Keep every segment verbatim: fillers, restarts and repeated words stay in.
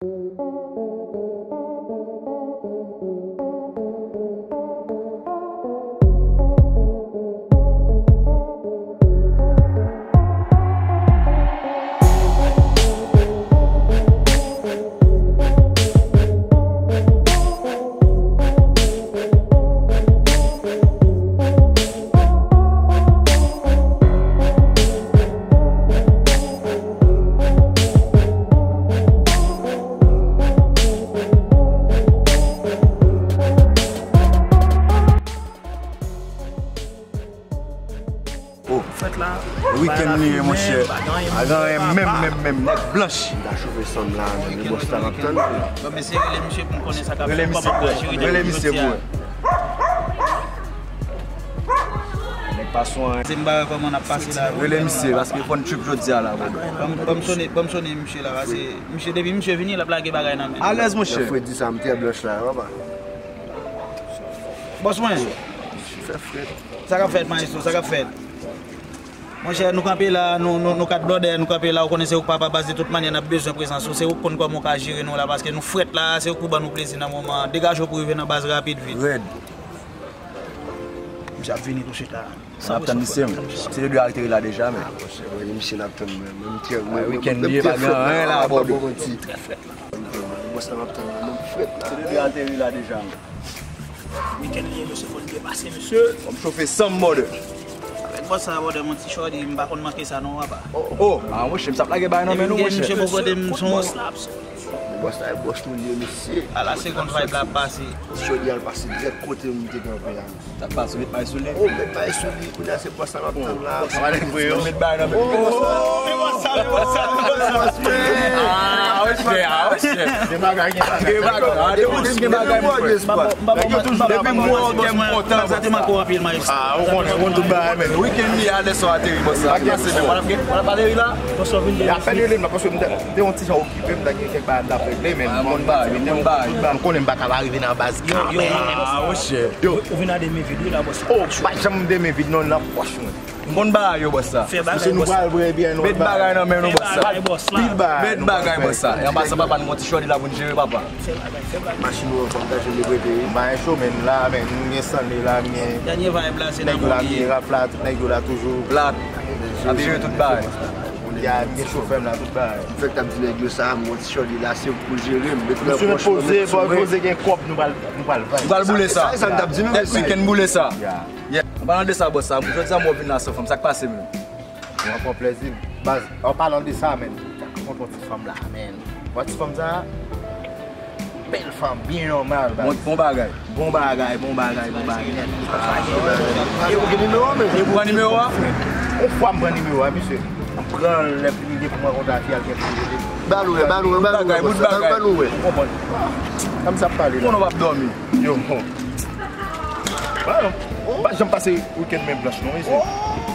Oh, wikenn li ye, monchè. Pa gen anyen menm, menm, menm, nèt blanch. M ta chofè sanm la, men bòs la m ap tann. Bon, mesye, rele misye pou m konnen sa k ap fèt. Rele misye, bro. Rele misye, bro. Nèg pa sou anyen. Se m pa wè kòman n ap pase la. Rele misye, paske fò n trip jodi a la, bro. Ban m, ban m sone, ban m sone misye la, paske misye, depi misye vini, l ap lage bagay nan men. Alèz, monchè. Fredi sa, m tè blanch la, papa. Bòs mwen. Fè frèt. Sa k ap fèt, maestro? Sa k ap fèt? Monchè, nou kanpe la, nou, nou, nou kat blòdè, nou kanpe la, ou konnen se ou k papa baz, de tout manyè n ap bezwen prezans ou, se ou k konn kòman ou ka jere nou la, paske nou frèt la, se ou k pou ban nou plezi nan moman an. Degaje w pou rive nan baz rapid, vit. Rèd. Misye ap vini tousuit la. N ap tann misye, men. Se yo de ateri la deja, men. Ah, monchè, mwen, misye n ap tann, mwen. Mwen, m tè, mwen, wikenn li ye, pa gen anyen la, bro. Trè frèt la. Bòs la m ap tann, mwen, m frèt la. Se yo de ateri la deja, men. Wikenn li ye, mesye, fò n depase, mesye. Fò m chofe sanm, brother. Avèk bòs sa, brother, mon ti shorty, m pa konn manke sa non, papa. Oh, ah, monchè, m t ap lage bagay nan men nou, monchè. Depi m gen misye bò kote m, se yon bòs la ap sot. Bòs la, e bòs nou li ye, mesye. A la segonn vibe la ap pase. Shorty al pase dirèk kote m te kanpe a. T ap pase met may sou li. Oh, met may sou li, kounye a se bòs la m ap tann la. Bòs la pale pou yo. Met bay nan men. Oh, bòs la, bòs la, bòs la. Ah, wè, ah, wè. Gen bagay, gen bagay. Gen bagay. Ah, depi w di m gen bagay, mon frè. Depi m wè w, kè m kontan. Sa te manke w anpil, maestro. Ah, ou konnen, ou konn tout bagay, men. Wikenn li a, lè sa w ateri, bòs la. Pase, men, w ap ateri la. Apèn rele m la, paske m te, m te yon ti jan okipe, m ta gen kèk bagay m t ap regle, men m konn ba, m konn ba. M konnen m pa ka pa rive nan baz kanmenm. Ah, monchè. Yo. Ou vin a de men vid, wi, la, bòs la. Oh, pa janm de men vid, non, nan pòch mwen. M konn ba yo, bòs la. Fè bagay, bòs la. Met bagay nan men nou, bòs la. Pil bagay. Met bagay, bòs la. E an pasan, papa, nou gon ti shorty la pou n jere, papa. Fè bagay, fè bagay. Machin ou an fòm, ta jwenn li prete, wi. M pa gen cho, men la, men m gen Stanley la, m gen. Dènye vibe la, se nan nèg yo la, m gen Rap la, tout nèg yo la toujou. Plat. Ap jere tout bagay. Kounye a, m gen chofè m la, tout bagay. M fèk t ap di nèg yo sa, m gon ti shorty la, se pou jere, m met nan pòch mwen, met sou mwen. Poze, poze, gen kòb, nou pral, nou pral vibe. Nou pral boule sa. Sa, sa m t ap di menm, men. Nèt wikenn boule sa. Yeah. An palan de sa, bòs la, jodi a m wè w vin la san fanm, sa k pase menm? Mwen pran plèzi. Baz, an palan de sa, menm, m t ap kontan ti fanm la, menm. Wè ti fanm sa? Bèl fanm, byen nòmal, baz. Bon, bon bagay. Bon bagay, bon bagay, bon bagay. E ou gen nimewo a, men? E ou pran nimewo a? Yon fwa m pran nimewo a, misye. M pran l, lè fini gen pou mwen kontakte al gen pou l. Ba nou wè, ba nou wè, ba nou wè, boss la, ba nou wè. Ou konprann? Sa m sa ap pale la. Konnen w ap dòmi. Yo. Ba, ou pa janm pase wikenn men blanch non, mesye.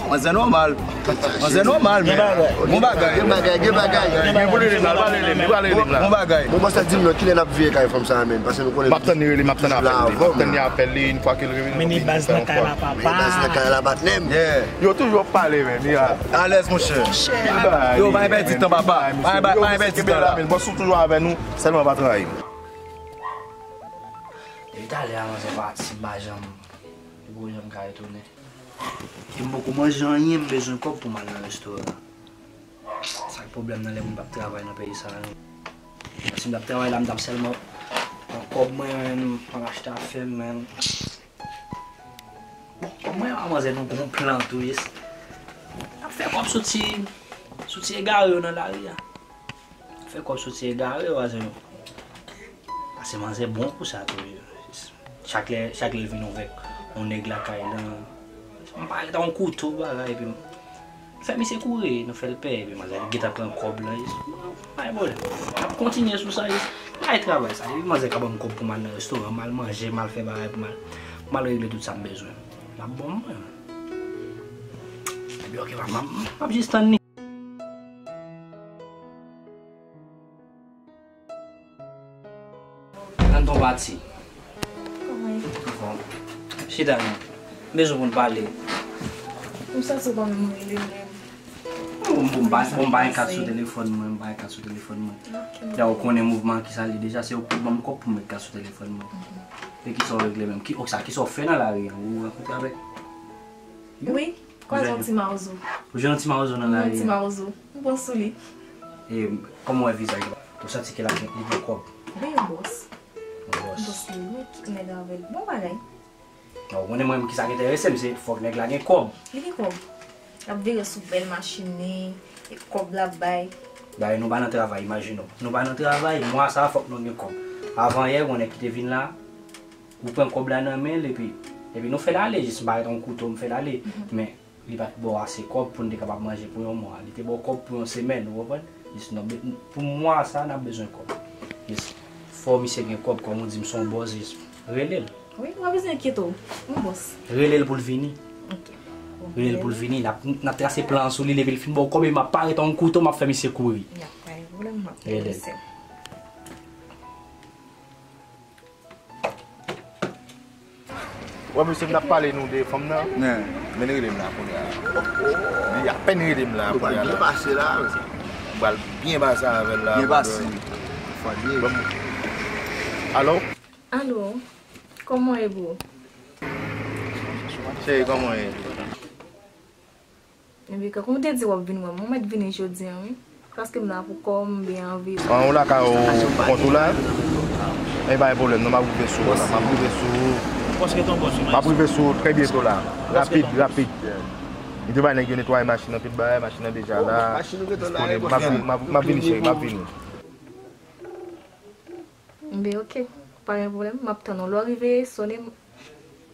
Manzè nòmal. Manzè nòmal, men. Gen bagay. Gen bagay, gen bagay. Gen pou li, li pral pale, li pral pale, li pral. Bon bagay. Bon, bòs la di m non, kilè n ap veye kay fanm sa a, men? Paske nou konnen. M ap tann li rele, m ap tann apèl li. M ap tann li apèl li, yon fwa ke l rele. Mennen baz nan kay la, papa. Mennen baz nan kay la, patnè m. Yo toujou ap pale, men. Alèz, monchè. Yo, pa pèdi tan, papa. Pa pèdi tan la. Bòs ou toujou avè nou, sèlman pa trayi m. Depi talè a, manzè pati, m pa janm, li poko janm ka retounen. E m poko manje anyen, m bezwen kòb pou m al nan restoran. Sa k pwoblèm nan lè moun p ap travay nan peyi sa a, non. Si m t ap travay la, m t ap sèlman pran kòb mwen, m al achte afè m, men. Bon, kòm mwen a manzè nou gon plan tou, yes. N ap fè kòb soti, soti egare yo nan lari a. Fè kòb soti egare yo, paske, paske manzè bon pou sa tou. Chak lè, chak lè l vin avèk yon nèg lakay lan, m parèt ak yon kouto bagay, epi m fè misye kouri, nou fè l pè, epi manzè gentan pran kòb lan. Pa gen pwoblèm. N ap kontinye sou sa, yes. N al travay sa. Epi manzè ka ban m kòb pou m al nan restoran, m al manje, m al fè bagay pou m al, m al regle tout sa m bezwen. L ap bon mwen. Epi ok, m ap, m ap, m ap jis tann li. Tann ton pati. Kòman e? Bon. Chita non. M bezwen pou n pale. M santi w pa menm rele m menm. Ou Bon, m pa, bon, m pa gen kat sou telefòn mwen, m pa gen kat sou telefòn mwen. Dayè, ou konnen mouvman ki sa li deja, se ou k ban m kòb pou m met kat sou telefòn mwen. E kisa w regle menm? Ki, ok, sa, kisa w fè nan lari a? Ou rankontre avèk? Wi, kwaze yon ti mawozo. Ou jwenn yon ti mawozo nan lari a? Yon ti mawozo. M pran sou li. E kòman w wè vizaj li? Ou santi ke l ap gen, li gen kòb? Wi, yon bòs. Yon bòs. Bòs li, wi, tout nèg avè l. Bon bagay. Bon, ou konnen mwen, kisa k enterese m, se fòk nèg la gen kòb. Li gen kòb. L ap vire sou bèl machin li, e kòb l ap bay. Dayè, nou pa nan travay, imajine w. Nou pa nan travay, mwa sa a fòk nou gen kòb. Avan yè, gen yon nèg ki te vin la, ou pran kòb la nan men l, epi, epi nou fè l ale, jis m pa ret yon kouto, m fè l ale. Men, li pa t ba w ase kòb pou n te kapab manje pou yon mwa. Li te ba w kòb pou yon semèn, ou konprann? Jis nou, pou mwa sa a, n ap bezwen kòb. Jis, fò misye gen kòb, kòm ou di m se yon bòs, jis rele l. Wi, ou pa bezwen enkyete w. Yon bòs. Rele l pou l vini. Ok. Rele l pou l vini. N ap, n ap trase plan an sou li, epi l fin ba w kòb, epi m ap parèt yon kouto, m ap fè misye kouri. Ya, pa gen pwoblèm, m ap rele l. Wè, mesye, m t ap pale nou de fanm nan. Men l rele m la kounye a. Li apèn rele m la kounye a la. Ou pral byen pase la. M pral byen pase avè l la. Byen pase. Alo? Alo? Kòman w ye, bro? Cheri, kòman w ye? Ebyen, kankou m te di w ap vin wè m, ou mèt vini jodi a, wi. Paske m la pou kò m, m byen anvi. An, ou lakay ou, kont ou la? E pa gen pwoblèm, non, m ap rive sou ou la, m ap rive sou ou. M ap rive sou ou trè byento la. Rapid, rapid. M te bay nèg yo netwaye machin nan, tout bagay, machin nan deja la, disponib. M ap vini, m ap, m ap vini, cheri, m ap vini. Enben, ok. Pa gen pwoblèm. M ap tann ou. Lè w rive, sone m,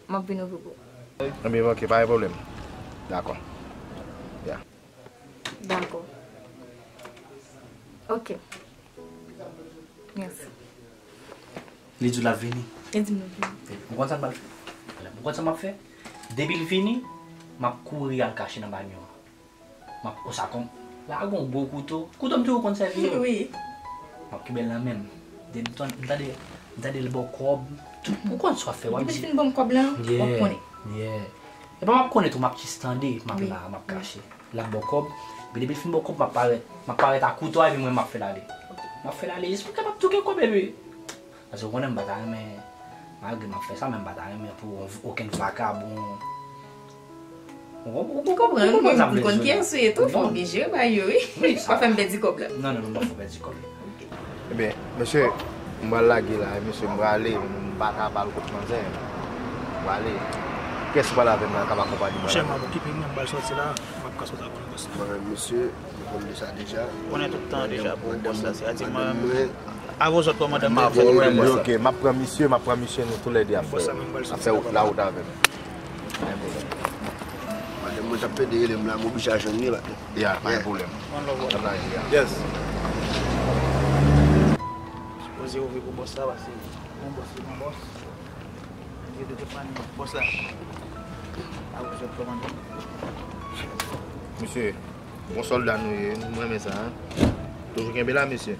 m ap vin ouvri pou ou. Enben, ok, pa gen pwoblèm. Dakò. Ya. Dakò. Ok. Mèsi. Li di w l ap vini. Li di m l ap vini. Ou konn sa m pral fè? Ou konn sa m ap fè? Depi l vini, m ap kouri al kache nan banyo a. M ap, o sa kòm, la gen yon gwo kouto. Kouto m toujou konn sèvi yo. Wi. M ap kenbe l nan men m. Depi m tande, m tande, m tande l ba w kòb. Ou konn sa w ap fè, w ap di. Depi l fin ban m kòb la, w ap konnen. Yeah. E pa m ap konnen tou, m ap jis tande, m ap la, m ap kache. L ap ba w kòb. Epi depi l fin ba w kòb, m ap parèt, m ap parèt ak kouto a, epi mwen m ap fè l ale. M ap fè l ale, jis pou l kapab touke kòb, epi Paske ou konnen m pa ta renmen, malgre m ap fè sa, men m pa ta renmen pou okenn vakabon. Ou konprann, ou konprann sa m vle di la. Ou konn kiyès ou ye tou, fò w byen jere bagay yo, wi. Wi, sa. Pa fè m pèdi kòb la. Non, non, non, pa fè w pèdi kòb la. Ebyen, mesye, m pral lage la, mesye, m prale, m pa ka pa al kot manzè. M prale. Kiyès ki pral avè m la, k ap akonpaye m la? Monchè, m ap okipe m, m pral sòti la, m ap ka sòti avè bòs la. Mwen menm, mesye, m konn de sa deja. Konnen tout tan deja pou bòs la, se a di mwen. Avè w zòt kòmandan m ap fè nou wè bòs la. Ok, m ap pran misye, m ap pran misye, nou toulède ap fè, ap fè wout la wout avè m. Pa gen pwoblèm. Madanm mwen t ap plede rele m la, m oblije al jwenn li maten. Ya, pa gen pwoblèm. One love, one love. Yes. Sipoze ouvri pou bòs la, paske bon bòs se bon bòs. Misye, de tout mannyè, bòs la. Avè w zòt kòmandan. Misye. Bon sòlda nou ye, m renmen sa, en. Toujou kenbe la, mesye.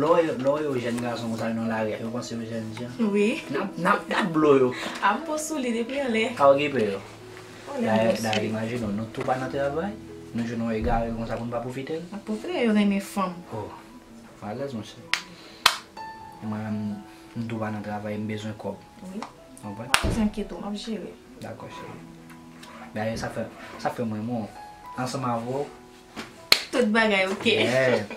Lè w wè, lè w wè yon jèn gason konsa nan lari a, yo panse yo jèn jan. Wi. N ap, n ap, n ap blo yo. A m pran sou li depi anlè. A okipe yo. Dayè, dayè, imajine w, nou tou pa nan travay, nou jwenn yon egare konsa pou n pa pwofite l. N ap pwofite, yo renmen fanm. Oh, alèz, monchè. E mwen menm, m tou pa nan travay, m bezwen kòb. Wi. Ou konprann? Pa bezwen enkyete w, m ap jere. Dakò, cheri. Dayè, sa fè, sa fè mwen renmen w. Ansanm avè w, tout bagay oke. Yeah.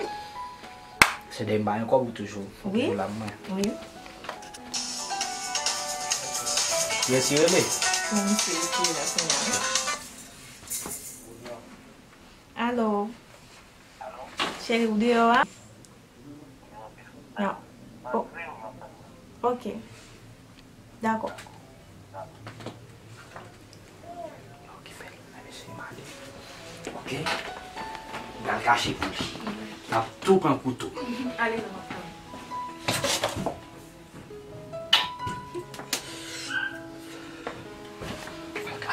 Se de m pa gen kòb ou toujou, ou toujou la pou mwen. Wi. Kiyès ki rele? Yon mesye ki rele la kounye a. Alo. Cheri, ou deyò a? Non. Oh. Ok. Dakò. Okipe l, men mesye m ale. Ok. M pral kache pou li. N ap tou pran kouto. Ale non, m ap tann.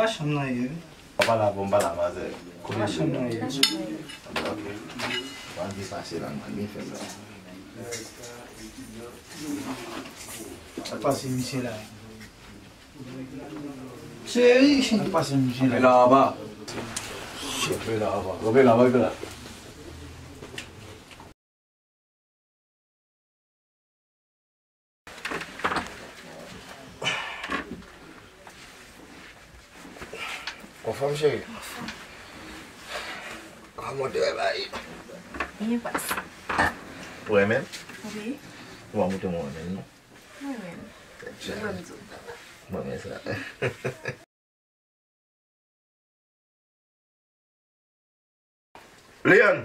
la chanm nan ye, wi. Mwen pa la, bon, mwen pa la, manzè. Kote la chanm nan ye? Ok. Mwen di sa se la, mwen byen fè sa. Sa pase misye la. Cheri, cheri, pase misye la. Kanpe la, aba. Kanpe la, aba. Kanpe la, kanpe la. Anfòm, cheri? Anfòm. Kòman w te wè bagay yo? Byen pase. Ou renmen m? Wi. Ou pa montre m ou renmen m, non? Mwen menm. Mwen menm tou. Mwen menm sa. Leon!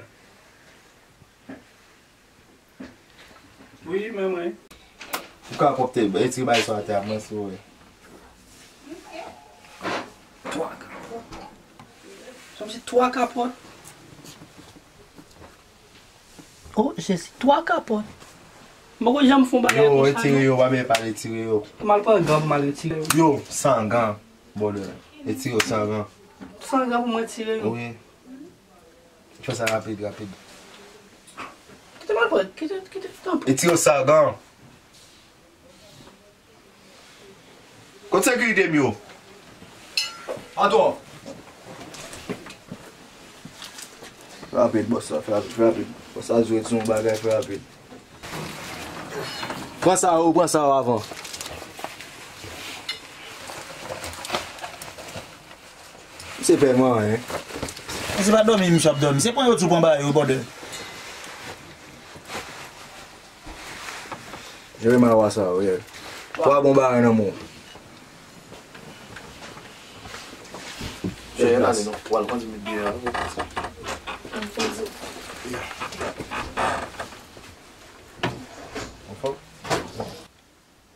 Wi, men mwen. Ou ka pwòpte, etire bagay sa atè a, mwen si w wè. Twa kapòt. Sa se twa kapòt. Oh, Jezi, twa kapòt. M poko janm fè yon bagay konsa, non. Yo, retire yo, pa bezwen pale, retire yo. Mal pran gan pou mal retire yo. Yo, san gan, bòdè. Retire yo san gan. San gan pou mwen retire yo? Wi. Fè sa rapid, rapid. Kite mal pran, kite, kite, tanpri. Retire yo san gan. Kot sekirite m yo? Atò! Fè rapid, bòs la, fè rapid, fè rapid. Bòs la jwe sou yon bagay, fè rapid. Pran sa yo, pran sa yo avan. Misye pè manyen. Misye pa dòmi, misye ap dòmi. Se pran yo tou pran ba yo, bòdè. Jere mawa sa yo, yeah. Twa bon bagay nan men w. Jere, n ale non. W al kondi met deyò a. Anfòm?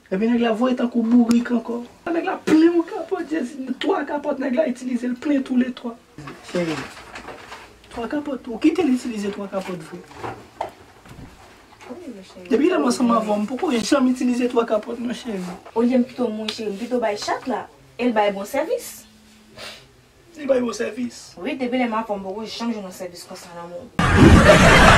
Epi nèg la voye tankou bourik ankò. Nèg la plen yon kapòt, jezi, twa kapòt nèg la itilize l plen toulètwa. Cheri, twa kapòt, ou kite l itilize twa kapòt vre. Depi lè m ansanm avè w, m poko janm itilize twa kapòt non, cheri. Olye m pito mouri, cheri, m pito bay chat la, e l bay bon sèvis. Li bay bon sèvis. Wi, depi lè m avè w, m poko janm jwenn yon sèvis konsa nan men w.